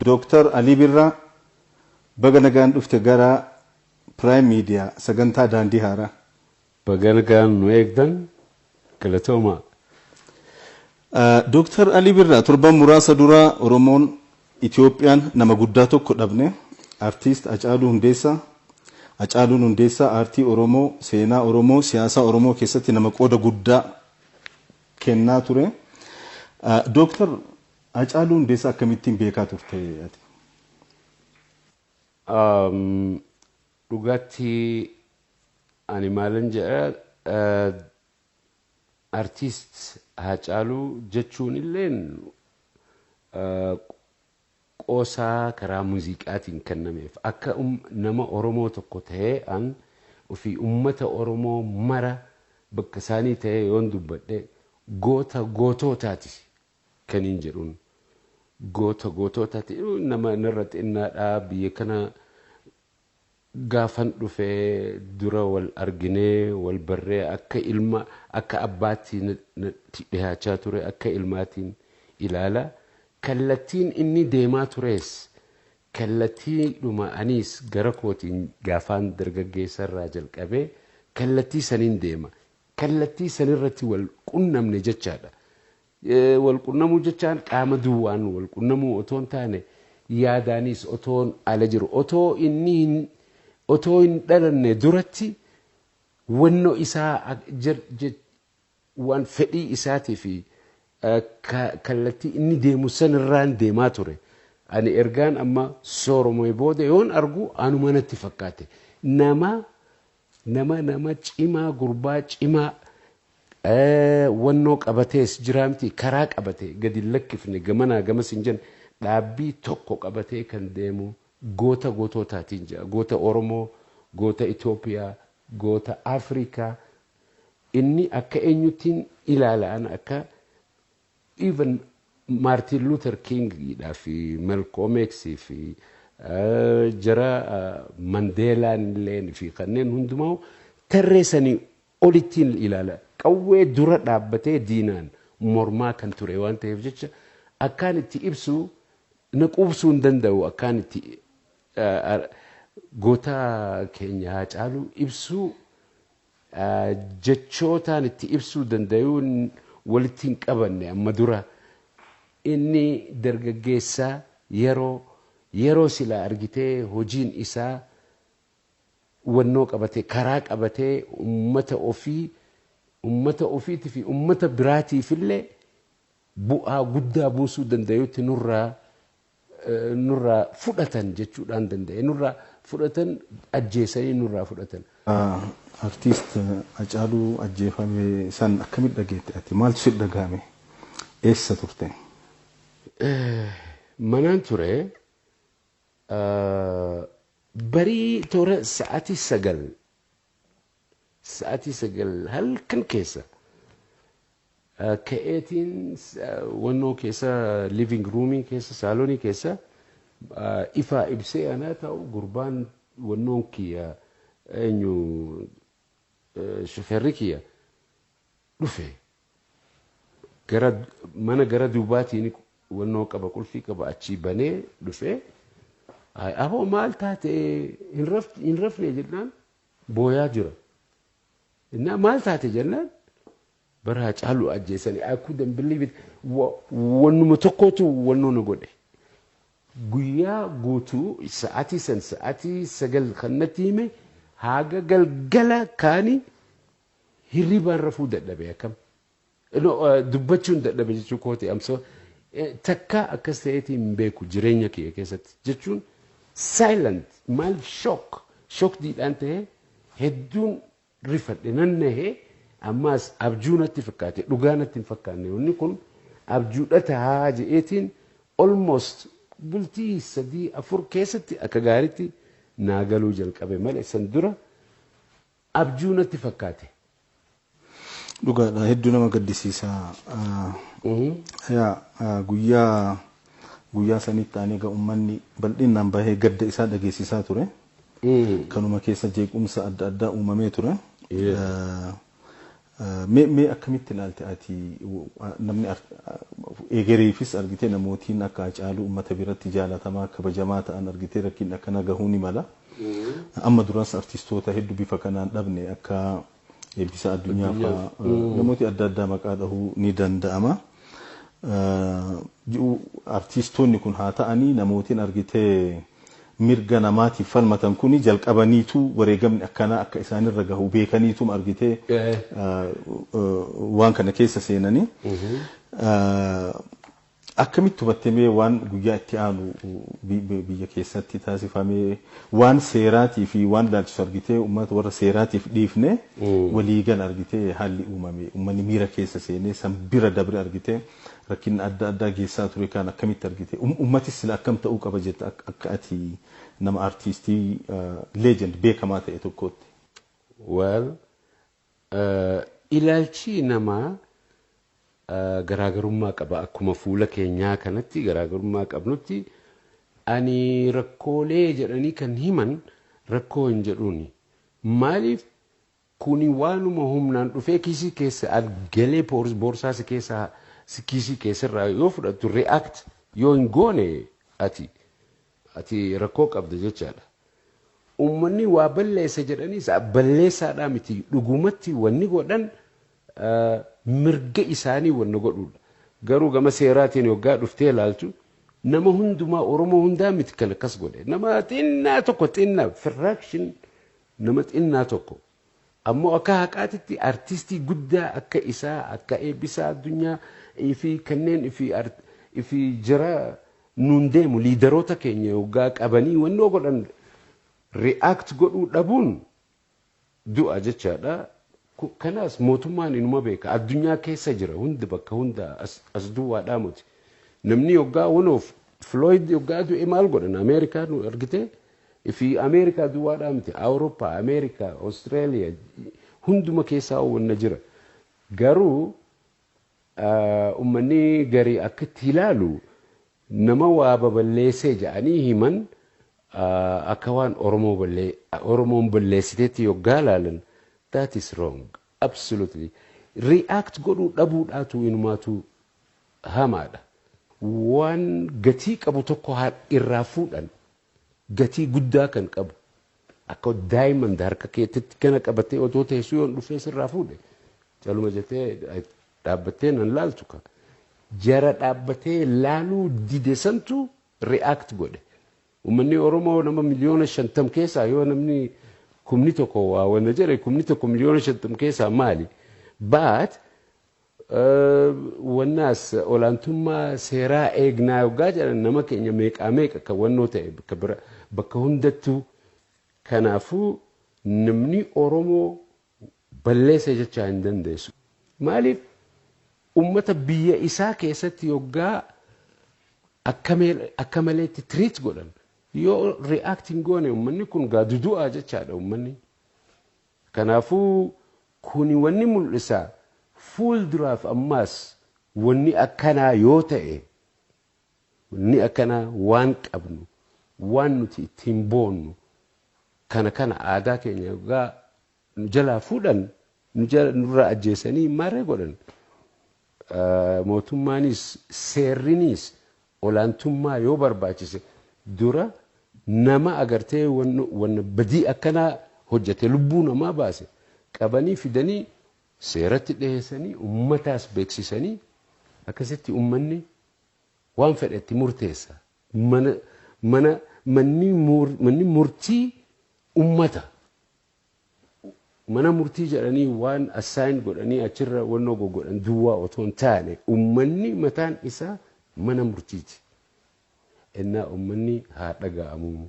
Dooktar Alii Birraa, baga nagaan dhufte gara Prime Media, sagantaa Daandii Haaraa. Baga nagaan nu eegdan, galatoomaa. Dooktar Alii Birraa, torban muraasa dura Oromoon, Itoophiyaan nama guddaa tokko dhabne, Artiist Hacaaluu Hundeessaa. Hacaaluun Hundeessaa aartii Oromoo, seenaa Oromoo, siyaasa Oromoo keessatti nama qooda guddaa kennaa ture. Dooktar Hacaaluu Hundeessaa akkamittiin beekaa turte ati? Dhugaatti ani maalan jedha, artiist Hacaaluu jechuun illeen qoosaa karaa muuziqaatiin kennameef. Akka nama Oromoo tokko ta'ee, an ofii ummata Oromoo mara bakka isaanii ta'ee yoon dubbadhe, goota gootootaati kan hin jedhuun. Goota gootootaati. Nama narra xinnaadhaa, biyya kana gaafan dhufee dura wal arginee wal barree, akka ilma akka abbaatti natti dhiyaachaa ture, akka ilmaatiin ilaala. Kallattiin inni deemaa tures kallattiidhuma anis gara kootiin gaafaan dargaggeessa irraa jalqabee kallattii saniin deema. Kallattii sanirratti wal qunnamne jechaadha. Wal qunnamuu jechaan qaama duwwaan wal qunnamuu otoo hin taane, yaadaanis otoon ala jiru, otoo inni hin otoo hin dhalanne duratti wannoo isaa, waan fedhii isaatii fi kallattii inni deemu sanirraan deemaa ture. Ani ergaan amma sooromee booda yoon argu anuma natti fakkaate. Nama cimaa, gurbaa cimaa, wannoo qabatees jiraa miti, karaa qabatee gadi lakkifne, gamanaa gamas hin jenne, dhaabbii tokko qabatee kan deemu goota gootootaatiin jira. Goota Oromoo, goota Itoophiyaa, goota Afrikaa. Inni akka eenyuttiin ilaalaan akka even Martin Luther Kingidhaa fi Malcolm X fi jara Mandeelaan illee fi kanneen hundumaa tarree sanii olittiin ilaala. Qawwee dura dhaabbatee diinaan mormaa kan ture waan ta'eef jecha, akkaan itti ibsu na quubsuu hin danda'u. Akkaan itti goota keenya Haacaaluu ibsuu jechootaan itti ibsuu danda'uun walitti hin qabanne. Amma dura inni dargaggeessaa yeroo silaa argitee hojiin isaa wannoo qabatee, karaa qabatee, ummata ofii, ummata ofiitii fi ummata biraatiifillee bu'aa guddaa buusuu danda'utti nurraa fudhatan jechuudhaan danda'e. Nurraa fudhatan, ajjeesanii nurraa fudhatan. Artiist Hacaaluu ajjeefame san akkamitti dhageette ati? Maaltu si dhagahame? Eessa turte? Manaan ture. Barii toora sa'aatii 9, sa'aatii 9 halkan keessa ka'eetiin wannoo keessa, living roomii keessa, saalonii keessa ifaa ibsee anaa ta'u, gurbaan wannoon kiyya, eenyu, shofeerri kiyya dhufe. Gara mana gara duubaatiin wannoo qaba, qulfii qaba, achii banee dhufe. "Aboo, maal taate? Hin rafne?" jennaan booyaa jira. Innaa "Maal taate?" jennaan, bara Hacaaluu ajjeesanii. I couldn't believe it. Wannuma tokkotu wannoo na godhe. Guyyaa guutuu sa'aatii san, sa'aatii 9 kan natti hime, haga galgala kaani hirribaan rafuu dadhabe akkam. Dubbachuun dadhabe jechuu kooti amsoo takka akkas ta'eetiin hin beeku jireenya kiyya keessatti jechuun, silent, maal, shock diidhaan ta'ee hedduun rifadhe, nan nahee. Ammaas abjuu natti fakkaate, dhugaa natti hin fakkaanne. Wanni kun abjuudha tahaa je'eetiin almost bultii 3-4 keessatti akka gaariitti naa galuu jalqabe malee, san dura abjuu natti fakkaate. Dhugaadha, hedduu nama gaddisiisa. Guyyaa guyyaa sanitti aanee egaa uummanni bal'inaan bahee gadda isaa dhageessisaa ture. Kanuma keessa jeequmsa adda addaa uumamee ture. Mee akkamitti ilaalte ati namni egereefis argitee namootiin akka Hacaaluu uummata biratti jaalatamaa kabajamaa ta'an argitee rakkin akkana gahuu ni mala. Amma duras artistoota hedduu bifa kanaan dhabne, akka Eebbisa Addunyaa fa'aa, namooti adda addaa maqaa dhahuu ni danda'ama. Artistoonni kun haa ta'anii, namootiin argitee mirga namaatiif falmatan kuni jalqabaniitu wareegamni akkanaa akka isaanirra gahu beekaniitu argitee waan kana keessa seenanii. Akkamitti hubattamee waan guyyaa itti aanu biyya keessatti taasifamee, waan seeraatii fi waan ilaalchisu argitee uummata warra seeraatiif dhiifne, waliigal argitee haalli uumame, uummanni miira keessa seenee san bira dabre argitee rakkinna adda addaa geessaa ture kan akkamitti argite? Uummatis sila akkam ta'uu qaba jetta akka ati nama artiistii legend beekamaa ta'e tokkootti? Well, ilaalchi namaa garaagarummaa qaba. Akkuma fuula keenyaa kanatti garaagarummaa qabnutti, ani rakkoolee jedhanii kan himan rakkoo hin jedhuuni. Maaliif, kuni waanuma humnaan dhufee kiisii keessa galee boorsaa si keessaa kiisii keessarraa yoo fudhattu, react yoo hin goone ati rakkoo qabda jechaadha. Uummanni waa balleessa jedhaniis balleessaadhaa miti, dhugumatti wanni godhan mirga isaanii wanna godhudha. Garuu gama seeraatiin yoggaa dhuftee ilaaltu, nama hundumaa, Oromoo hundaa miti kan akkas godhe. Nama xinnaa tokko, xinnaa fraction, nama xinnaa tokko. Ammoo akka haqaatitti artistii guddaa akka isaa, akka Eebbisaa Addunyaa fi kanneen fi jara nuun deemu, leaderoota keenya yoggaa qabanii wannoo godhan, react godhuu dhabuun du'a jechaadha. Kanaas mootummaan inuma beeka. Addunyaa keessa jira hundi, bakka hunda, as duwwaadhaa miti. Namni yoggaa wanoof Floyd yoggaa du'e maal godhan Ameerikaa nu argite? Fi Ameerikaa duwwaadhaa miti. Awurooppaa, Ameerikaa, Austraaliyaa hunduma keessaa wanna jira. Garuu uummanni garii akka itti ilaalu, nama waa baballeessee jedhanii himan akka waan Oromoon balleessiteetti yoggaa ilaalan, that is wrong, absolutely. React godhuu dhabuudhaatu inumaatu hamaadha. Waan gatii qabu tokko irraa fuudhan, gatii guddaa kan qabu, akka diamond harka keetitti kana qabatee otoo teessuu, yoon dhufee sirraa fuudhe, caluma jettee dhaabbattee nan laaltu ka. Jara dhaabbatee laaluu dide santu react godhe. Uummanni Oromoo nama 50,000,000 keessaa yoo namni 1,000 waa wanna jedhe, 1,000 50,000,000 keessaa maali? But wannaas olaantummaa seeraa eegnaa yoggaa jedhan, nama keenya meeqaa meeqa kan wannoo ta'e bakka bira bakka hundattuu. Kanaafuu namni Oromoo balleessa jechaa hin dandeessu. Maaliif, ummata biyya isaa keessatti yoggaa akka maleetti treat godhan yoo react hin goone, uummanni kun gaadudu'aa jechaadha uummanni. Kanaafuu kuni wanni mul'isa, fuulduraaf ammaas wanni akkanaa yoo ta'e, wanni akkanaa waan qabnu, waan nuti ittiin boonnu kana aadaa keenya yoggaa nu jalaa fuudhan, nurraa ajjeesanii maarree godhan. Mootummaanis seerrinis olaantummaa yoo barbaachise, dura nama agartee wanna badii akkanaa hojjete, lubbuu namaa baase, qabanii fidanii seeratti dhiyeessanii ummataas beeksisanii, akkasitti ummanni waan fedhetti murteessa. Mana mana manni manni murtii ummata. Mana murtii jedhanii waan assign godhanii achirra wannoo goggodhan duwwaa otoo hin taane, ummanni mataan isaa mana murtiiti. Innaa ummanni haa dhaga'amu.